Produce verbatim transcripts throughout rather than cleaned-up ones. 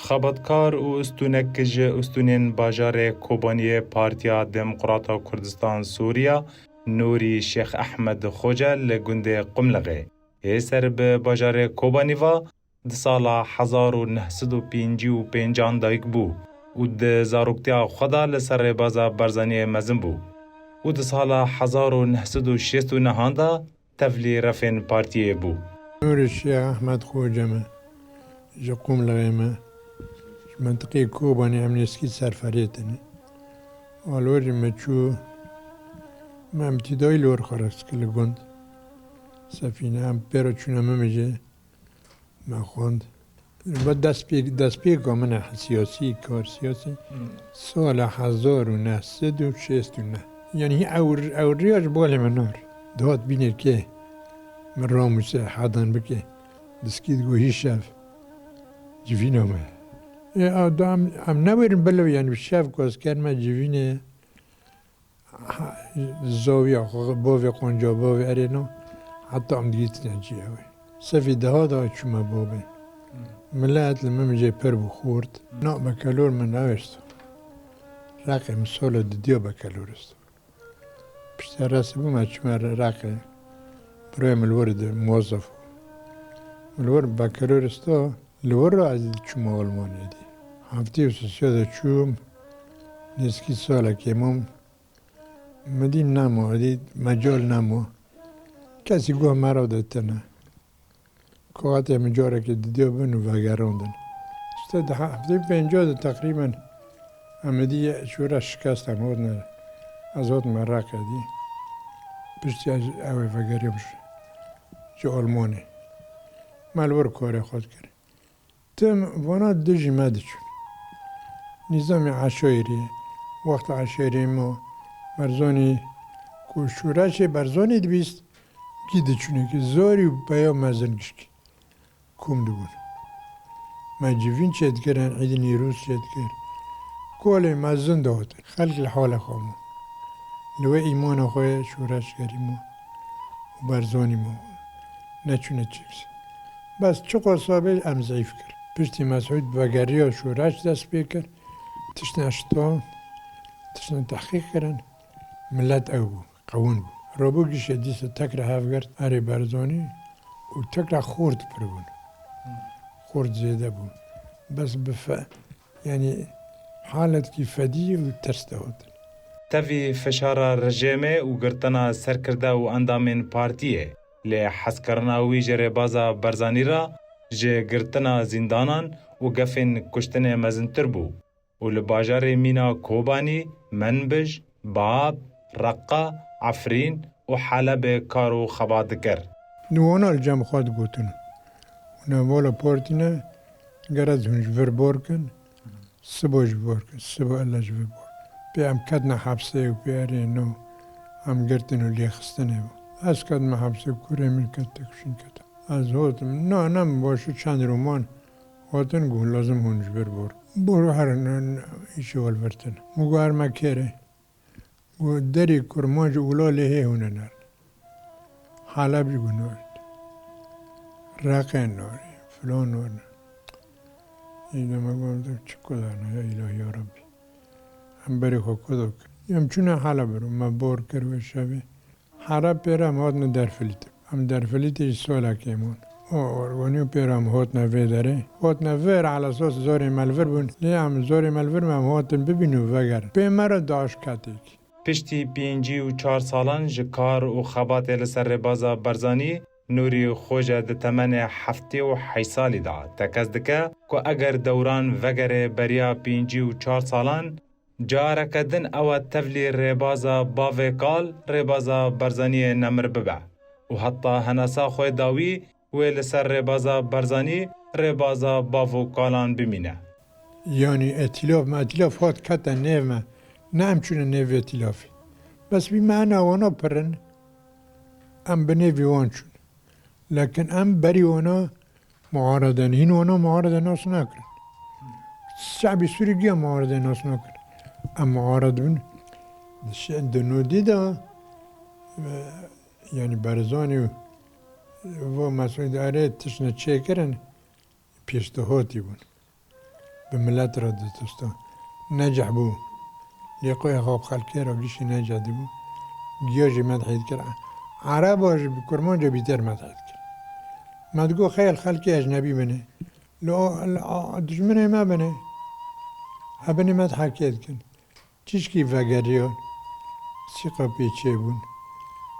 Xebatkar û ustûnek ji ustûnên bajarê Kobaniyê Partiya Demokrata Kurdistan Sûriya, Nûrî Şêx Ehmed Xoce li gundê Qumlixê, ê ser bi bajarê Kobanî ve, di sala hezar û neh sed û pêncî û pêncan dayik bû û di zaroktiya xwe de li ser rêbaza Barzaniyê mezin bû û di sala hezar û neh sed û şêst û nehan de tevlî refên partiyê bû. Nûrî Şêx Ehmed Xoce me, ji Qumlixê me, ji mentiqê Kobanê, em nêzîkî Serferê tine. Alorî me çû, me îbtîdayî li wir xwe rast kir li gund. Sefîne, em pê re çûne Mimicê, me xwend. Ve destpê-, destpêka min e siyasî, kar siyasî, sala hezar û neh sed û şêst û neh. Yanî ew, ew riya ji balê min nar. Dihat bînê kê min ramûse hedan bike. Diskî digo hî şev civîna me. Ê, a, da em, em newêrin bilew, yanî şev ku ez kerime civînê, ha, zawiya xwe, bavê qonca, bavê erêna, heta em digihîtine cî ew ê. Sefî deha da çûme bavê. Milet li min jê pir bû xort. Na bekelor min ew esto. Reqê min sola didiya bekelor esto. Piştî resî bû me çûme Re-, Reqê. Birayê min li wir di muwezef bû. Min li wir bekelor esto, li wir re ez diçûme Almanyayê dî. Heftê û sisiya de çûm, nêzîkî salekê mam. Min dî nema, dî mecal nema. Kesî guh me re de tine. Koxetê min carekê didiya bin û vegerandin. Îşte di he-, heftê û pênca de teqrîben em ê dî şûreş şikest em hotine, ez hotime Reqê dî. Piştî ez, ew ê vegeriyam ji, ji Almanê. Me li wir karê xwe dikir. Tim vana dijî me diçûn. Nîzamê eşayirê, wexta eşayirê me Berzanî ku şûreşê Berzanî dibîst, kî diçûne ki zorî û peya mezin gişkî kom dibûn. Me civîn çêdikirin, Îdî Nîrûz çêdikir. Kolê mezin dihatin. Xelk li hala xwe bû. Li wê îmana xwe şûreşgerî ma û Berzanî ma neçûne çêkir. Bes çiqas be em zeyîf kir. Piştî Mesûd vegeriya şûreş dest pê kir. Tiştine şita, tiştine tehqîq kirin. Milet ew bû, qewin bû. Rabû gişê dîsa tekre hevgirt erê Berzanî û tekre xort pir bûn. Xort zêde bûn. Bes bi fe-, Yanî haletkî fedî û tirs de hatin. Tevî fişara rejêmê û girtina serkirde û endamên partiyê, lê hezkirina wî ji rêbaza Berzanî re ji girtina zîndanan û gefên kuştinê mezintir bû û li bajarê mîna Kobanî, Menbij, Bab, Reqa, Efrîn û Helebê kar û xebat dikir. Nûwana li cem xwe digotin. Hûn hevala partî ne, ger ez hûn ji vir bor kin, sibo ji vir kin, sibo ele ji vir bor. Pê em ketine hepsê û pê erê no, em girtin û lêxistinê bû. Ez ketime hepsê, kurê min ket, têkoşîn ket. Ez hotim, na, ne min baş û çend roman hotin, got, lazim hûn ji vir bor. Bor her ne, ne, îşê welvirtin. Min got, her me kêrê. Got, derê Kurmanc û Ula lê hê hûn ê nerin. Heleb jî got narin. Reqê narin, filan narin. Î de me got, çi ku dana ya îlahî ya Rebbî. Em berê xwe ku da kin. Em çûne Heleb û me bor kir wê şevê. Heleb pê re em hatine Derfilît. Em Derfilîtê jî solekê man. O orgonî û pê re em hotine vê derê. Hotine vir, elesos zorê me li vir bûn. Lê em zorê me li vir me, em hotin bibîn û vegerin. Pê me re daş ketêk. Piştî pêncî û çar salan ji kar û xebatê li ser rêbaza Barzanî, Nûrî Xoce di temenê heftê û heşt salî de tekez dike ku eger dewran vegere beriya pêncî û çar salan, careke din ew e tevlî rêbaza bavê kal, rêbaza Barzaniyê nemir bibe û heta henasa xwe dawî wê li ser rêbaza Barzanî, rêbaza bav û kalan bimîne. Yanî etîlaf me, etîlaf hat kete nêv me. Ne em çûne nêv etîlafê. Bes vî me ena wana pirin, em bi nêvî wan çûn. Lekin em berî wana muarede ne. Hîn wana muarede nas nakirin. Şe'bî Sûrî giya muarede nas nakirin. Em muared bin. Di şe-, di nodî de, e, yanî Barzanî û, e, vo Mesûd Erê tiştine çêkirin, pêşdihotî bûn. Bi milet re ditosta. Necih bû. Lê qoyê xwe bi xelkê re gişî Necih dibû. Giya jî medhî dikir. Ereba jî bi kurmanca bîter medhî dikir. Me digot xeyr xelkê ecnebî bine. Li o, li a, dijminê me bine. Hebinê medhekê dikin. Çişkî vegeriyan. Sîqa pê çêbûn.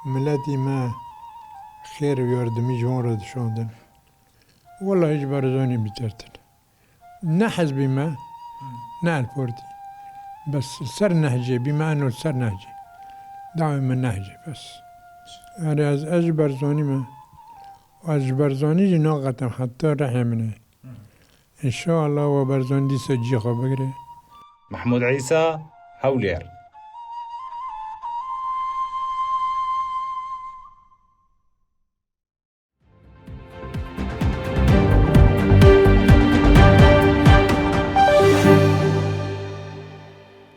Miletî me xêr û yardimî ji wan re dişandin. Wela hîç Barzanî bîtertin. Ne hizbî me, ne el partî. Bes li ser nehcê bî me, eno li ser nehcê. Dawê me nehcê bes. Erê ez, ez ji Barzanî me. Ez ji Barzanî jî naqetim heta rihê min ê. Înşallah we Barzanî dîsa cî xwe bigire. Mehmûd Îsa, Hewlêr.